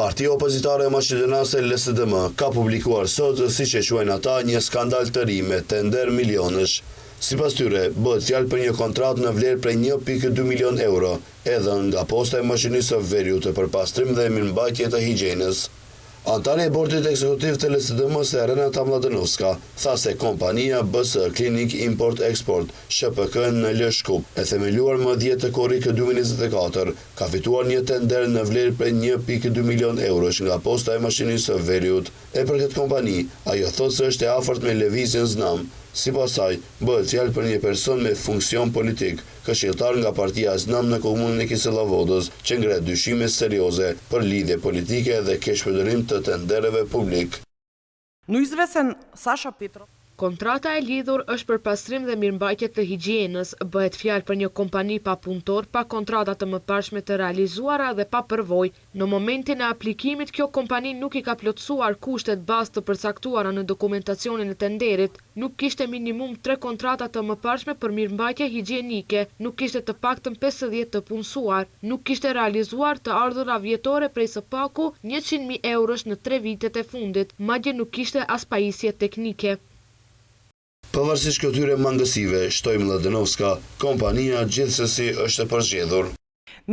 Partia opozitare maqedonase LSDM ka publikuar sot, siç e quajnë ata, një skandal të ri me tender milionësh. Sipas tyre, bëhet fjalë për një kontratë në vlerë prej 1.2 milion euro, e dhënë nga Posta e Maqedonisë së Veriut për pastrim dhe mirëmbajtje të higjienës. Anëtarja e Bordit Ekzekutiv të LSDM-së Renata Mlladenovska tha se kompania BS Klinik Import Eksport SHPK NL Shkup, e themeluar më 10 korrik 2024, ka fituar një tender në vlerë prej 1.2 milion eurosh nga Posta e Maqedonisë së Veriut. E për këtë kompani, ajo thotë se është e afërt me lëvizjen Znam. Sipas saj, bëhet fjalë për një person me funksion politik, këshilltar nga partia Znam në komunën e Kisellavodës, që ngre dyshime serioze për lidhje politike dhe keqpërdorim të tendereve publik. Но извесен Саша Петров Kontrata e lidhur është për pastrim dhe mirëmbajtje të higjienës. Bëhet fjalë për një kompani pa punëtor, pa kontrata të mëparshme të realizuara dhe pa përvojë. Në momentin e aplikimit, kjo kompani nuk i ka plotësuar kushtet bazë të përcaktuara në dokumentacionin e tenderit. Nuk kishte minimum 3 kontrata të mëparshme për mirëmbajtje higjienike, nuk kishte të paktën 50 të punësuar, nuk kishte realizuar të ardhura vjetore prej së paku 100.000 eurosh në 3 vitet e fundit, madje nuk kishte as pajisje teknike. Pavarësisht këtyre mangësive, shtoi Mlladenovska, kompania gjithsesi është e përzgjedhur.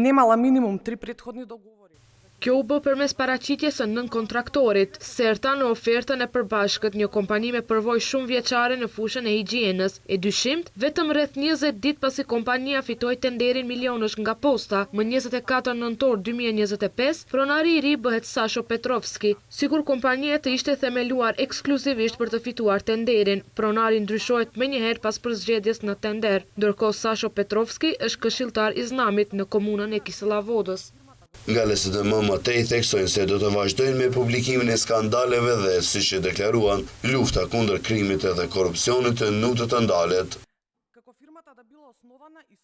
Немала минимум три претходни договори. Kjo u bë përmes paraqitjes së nënkontraktorit, Serta në ofertën e përbashkët, një kompani me përvojë shumë vjeçare në fushën e higjienës. E dyshimt, vetëm rreth 20 ditë pasi kompania fitoi tenderin milionësh nga posta, më 24 nëntor 2025, pronari i ri bëhet Sasho Petrovski. Sikur kompania të ishte themeluar ekskluzivisht për të fituar tenderin, pronari ndryshohet menjëherë pas përzgjedhjes në tender. Ndërkohë Sasho Petrovski është këshilltar i Znamit në komunën e Kisellavodës. Nga LSDM më tej theksojnë se do të vazhdojnë me publikimin e skandaleve dhe, siç e deklaruan, lufta kundër krimit dhe korrupsionit nuk do të ndalet. Како фирмата да била основана и.